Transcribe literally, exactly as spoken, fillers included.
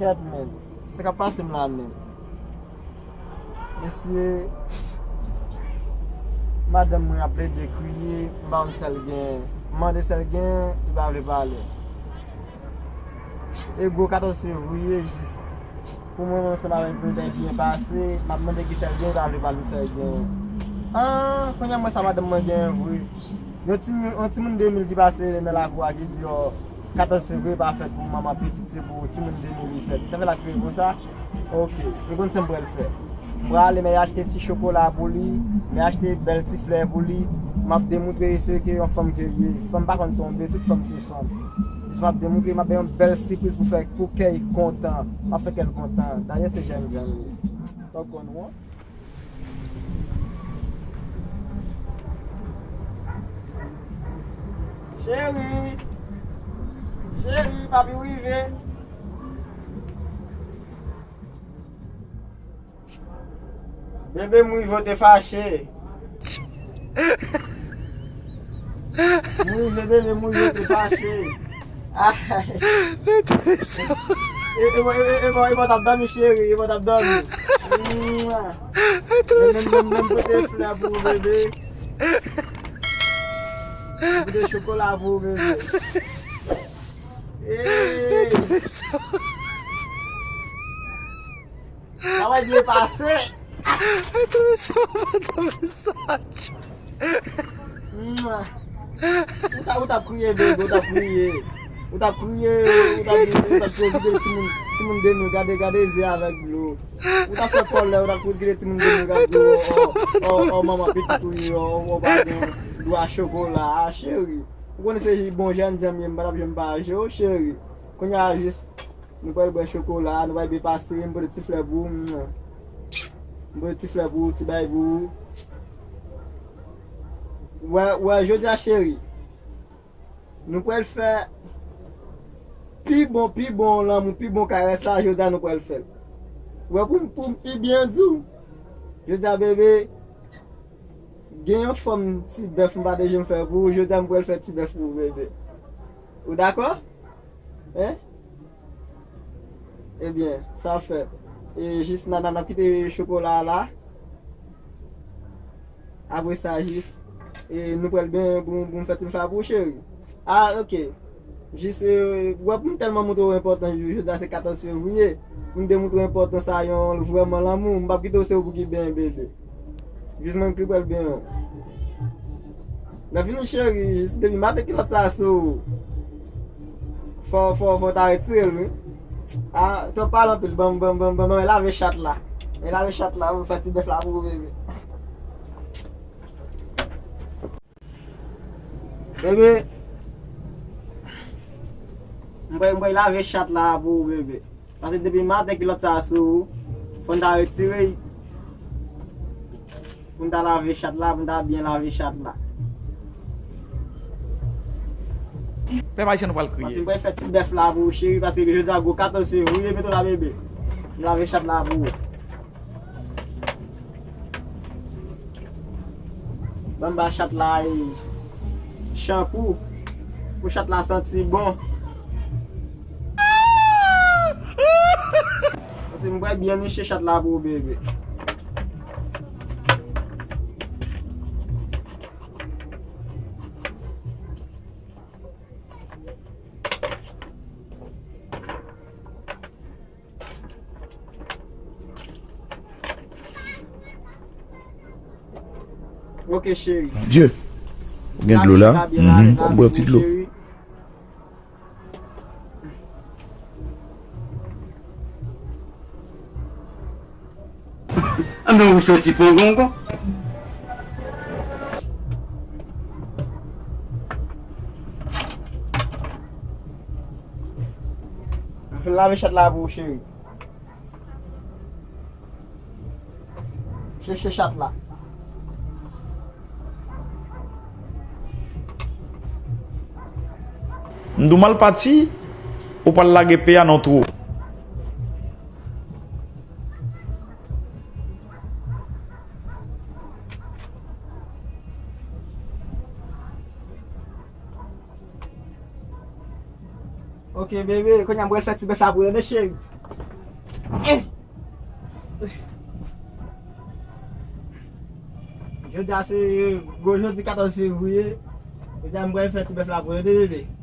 Kèt, men. Sa k ap pase m la menm? Mesye, madanm mwen ap plede kriye, m pa konn sa l genyen. M mande sa l genyen, li pa vle pale. E gwo katòz fevriye, jis pou mwen, mwen ansanm avèk nou, te byen pase, m ap mande ki sa l genyen, li pa vle pale m sa l genyen. Ah, kounye a m wè sa madanm mwen genyen vre. Yon timoun, yon timoun de mil ki pase nan lakou a ki di, oh, katòz fevriye pa fèt pou manman pitit, se pou timoun de mil li fèt. Sa fè l ap kriye konsa? Ok, m konn sa m pral fè. M prale, m achte ti chokola pou li, m achte bèl ti flè pou li. M ap demontre se ke yon fanm ke l ye. Fanm pa konn tonbe, tout fanm se fanm. Jis m ap demontre, m ap bay yon bèl sipriz pou fè, pou kè l kontan. M ap fè kè l kontan. Dayè se jènjan l ye. Fòk konn wè. Cheri! Cheri, papi w rive! Bebe, m rive, w te fache. M rive, bebe, m rive, w te fache. Ay. E, e, e, e, e, e, e, t ap dòmi, cheri, e, t ap dòmi. Mwen, mwen, mwen, mwen pote flè pou ou, bebe. Mwen pote chokola pou ou, bebe. Ey! Sa va byen pase. Mwa. Ou t ap, ou t ap kriye, bebe, ou t ap kriye. Ou t ap kriye, ou t ap, ou t ap kriye, ou t ap kriye, kite timoun, timoun de nou, gade, gade zye avèk dlo. Ou t ap fè kòlè, ou t ap kriye, kite timoun de nou, gade dlo. Oh, oh, oh, manman pitit ou ye, oh, oh, pa gen dwa chokola, ah, cheri. Ou konnen se bon jènjan m ye, m pa t ap janm pa je w, cheri. Kounye a jis, nou pral bwè chokola, nou pral byen pase, m pote ti flè pou ou, mwa. M pote ti flè pou ou, ti bay pou ou. Wè, wè, jodi a, cheri, nou pral fè pi bon, pi bon lanmou, pi bon karès la, jodi a nou pral fè l. Wè, pou m, pou m pi byen di w, jodi a, bebe, gen yon fòm ti bèf m pa te janm fè pou ou, jodi a m pral fè ti bèf pou ou, bebe. Ou dakò? Hein? Ebyen, sa fèt. E jis n a, n a, n ap kite chokola a la. Apre sa, jis, e nou pral benyen pou, pou m fè ti bèf la pou ou, cheri. Ah, ok. Jis, e, wè, pou m tèlman montre w enpòtans, jodi a se katòz fevriye. Pou m demontre w enpòtans sa, yon vrèman lanmou, m p ap kite w, se ou pou ki benyen, bebe. Jis mwen ki pral benyen w. Lè fini, cheri, depi maten kilòt sa sou ou, fò, fò, fò w ta retire l, wi. Ah, twòp pale anpil, ban m, ban m, ban m, ban m lave chat la. Ban m lave chat la, pou m fè ti bèf la pou ou, bebe. Bebe, m pral, m pral lave chat la pou ou, bebe. Paske depi maten kilòt sa sou ou, fò n ta retire l. Pou n ta lave chat la, pou n ta byen lave chat la. Pèp ayisyen, nou pral kriye. Paske m pral fè ti bèf la pou ou, cheri, paske jodi a gwo katòz fevriye, mete w la, bebe. M lave chat la pou ou. Ban m ba chat la, e, chanpou. Pou chat la santi bon. Paske m pral byen niche chat la pou ou, bebe. Ok, cheri. Dye. Ou gen dlo la? Mhm. Bwè yon ti dlo. Anben ou soti pongongon. M fin lave chat la pou ou, cheri. Chèche chat la. M di w m al pati, ou pral lage pe a nan tro. Ok, bebe, kounye a m pral fè ti bèf la pou ou, tande, cheri. Jodi a se gwo jodi katòz fevriye. Jodi a m pral fè ti bèf la pou yo, tande, tande.